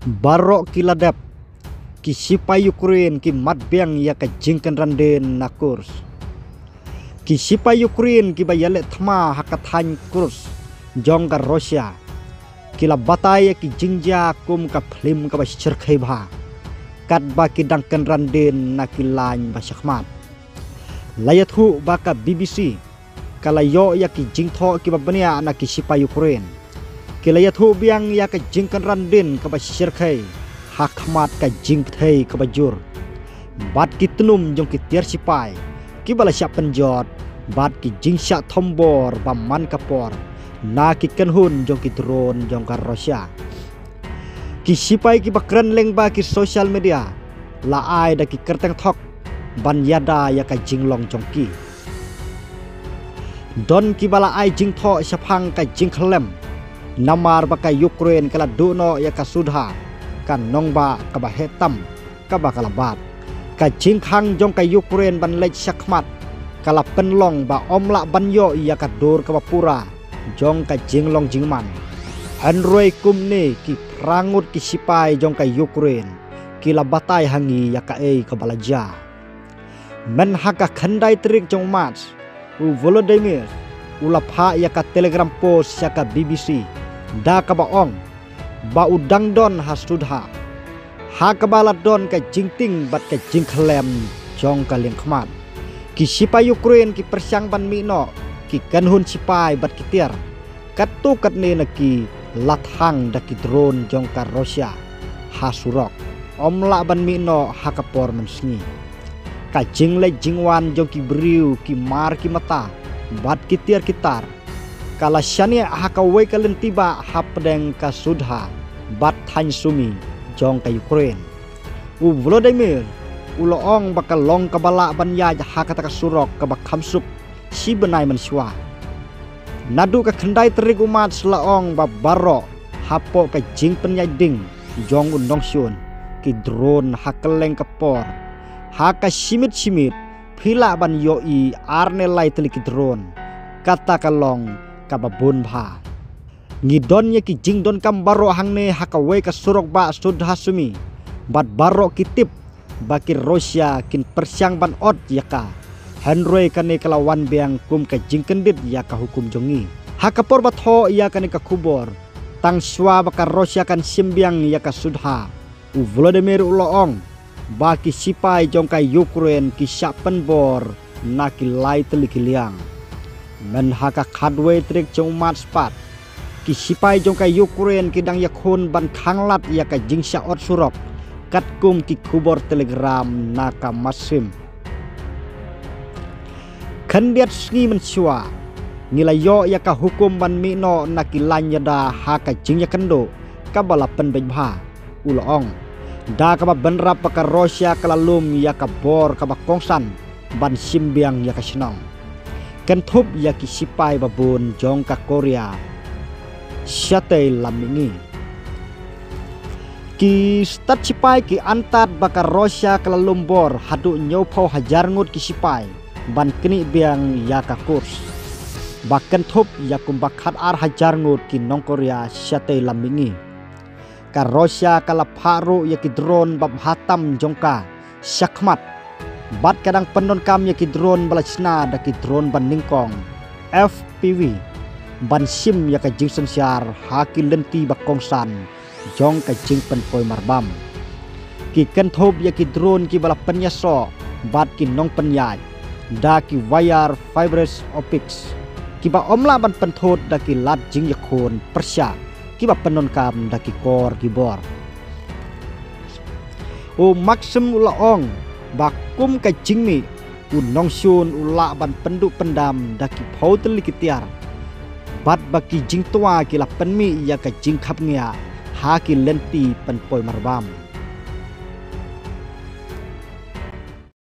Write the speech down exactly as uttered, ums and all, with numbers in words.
Baroh ki la dep, ki sipai Ukraine ki mad biang ïa ka jingkynran dien na Kursk. Ki sipai Ukraine kiba ïaleh thma ha ka thaiñ Kursk jong ka Russia ki la batai ïa ki jingjia kum ka phlim kaba shyrkhei bha, katba ki dang kynran dien na ki laiñ ba shakhmat. La ïathuh ba ka B B C ka la ïoh ïa ki jingthoh kiba bniah na ki sipai Ukraine. Ki la ïathuh biang ïa ka jingkynran dien kaba shyrkhei ha khmat ka jingpyrthei kaba jur, bad ki tnum jong ki tiar sipai kiba la shah pynjot, bad ki jingshah thombor ba man ka por na ki kynhun jong ki drone jong ka Russia. Ki sipai kiba kren lyngba ki social media la ai da ki kyrteng thok ban ïada ïa ka jinglong jong ki. Don kiba la ai jingthoh shaphang ka jingkhyllem namar ba ka Ukraine ka la duh noh ïa ka Sudha, ka nongbah kaba heh tam kaba ka la bat. Ka jingkhang jong ka Ukraine ban leit shakhmat ka la pynlong ba ym lah ban ïoh ïa ka dur kaba pura jong ka jinglong jingman. Hynrei kumne ki phra ngut ki sipai jong ka Ukraine ki la batai ha ngi ïa kaei kaba la jia. Myn ha ka khyndai tarik jong u March, u Volodymyr u la phah ïa ka Telegram post sha ka B B C da kaba ong ba u dang don ha Sudha, ha kaba la don ka jingtieng bad ka jingkhyllem jong ka liang khmat. Ki sipai Ukraine ki pyrshang ban mih noh ki kynhun sipai bad ki tiar, katto katne na ki la thang da ki drone jong ka Russia ha surok, ym lah ban mih noh ha ka por mynsngi. Ka jingleit jingwan jong ki briew, ki mar ki mata bad ki tiar ki tar ka la shaniah ha kawei ka lynti bah hapdeng ka Sudha bad thaiñ Sumy jong ka Ukraine. U Volodymyr u la ong ba ka long kaba lah ban ïaid ha kata ka surok kaba kham suk shi bnai mynshuwa. Naduh ka khyndai tarik u March la ong ba baroh hapoh ka jingpynïaid ding jong u nongshun, ki drone ha kylleng ka por, ha ka shi miet shi miet phi lah ban ïohi ar ne lai tylli ki drone. Kata ka long kaba bun bha. Ngi don ïa ki jingdonkam baroh hangne ha kawei ka surok bah Sudha Sumy, bad baroh ki tip ba ki Russia kin pyrshang ban ot ïa ka. Hynrei kane ka la wan biang kum ka jingkyndit ïa ka hukum jong ngi. Ha ka por ba thoh ïa kane ka khubor, tang shuwa ba ka Russia kan shim biang ïa ka Sudha, u Volodymyr u la ong ba ki sipai jong ka Ukraine ki shah pynbor na ki lai tylli ki liang. Myn ha ka khatwei tarik jong u March pat, ki sipai jong ka Ukraine ki dang ïakhun ban khanglad ïa ka jingshah ot surok, katkum ki khubor Telegram na ka Maxim. Khyndiat sngi mynshuwa ngi la ïoh ïa ka hukum ban mih noh na ki laiñ ïada ha ka jingïakynduh kaba la pynbeit bha, u la ong. Da kaba bynrap ba ka Russia ka la lum ïa ka bor kaba kongsan ban shim biang ïa ka shnong, kynthup ïa ki sipai ba bun jong ka Korea Shatei Lam Mihngi. Ki stad sipai ki antad ba ka Russia ka la lum bor haduh hynñiewphew hajar ngut ki sipai ban knieh biang ïa ka Kursk, ba kynthup ïa kumba khatar hajar ngut ki nong Korea Shatei Lam Mihngi. Ka Russia ka la phah ruh ïa ki drone ba bha tam jong ka shakhmat, bad ka dang pyndonkam ïa ki drone ba la shna da ki drone ba nyngkong, F P V, ban shim ïa ka jingsynshar ha ki lynti ba kongsan jong ka jingpynpoi marbam. Ki kynthup ïa ki drone kiba la pynïasoh bad ki nongpynïaid da ki wire fibrous optics, kiba ym lah ban pynthut da ki lad jingïakhun pyrshah kiba pyndonkam da ki kor ki bor. U Maxim u la ong ba kum ka jingmih, u nongshun u lah ban pynduh pyndam da ki phew tylli ki tiar, bad ba ki jingtwa ki la pynmih ïa ka jingkhapngiah ha ki lynti pynpoi marbam.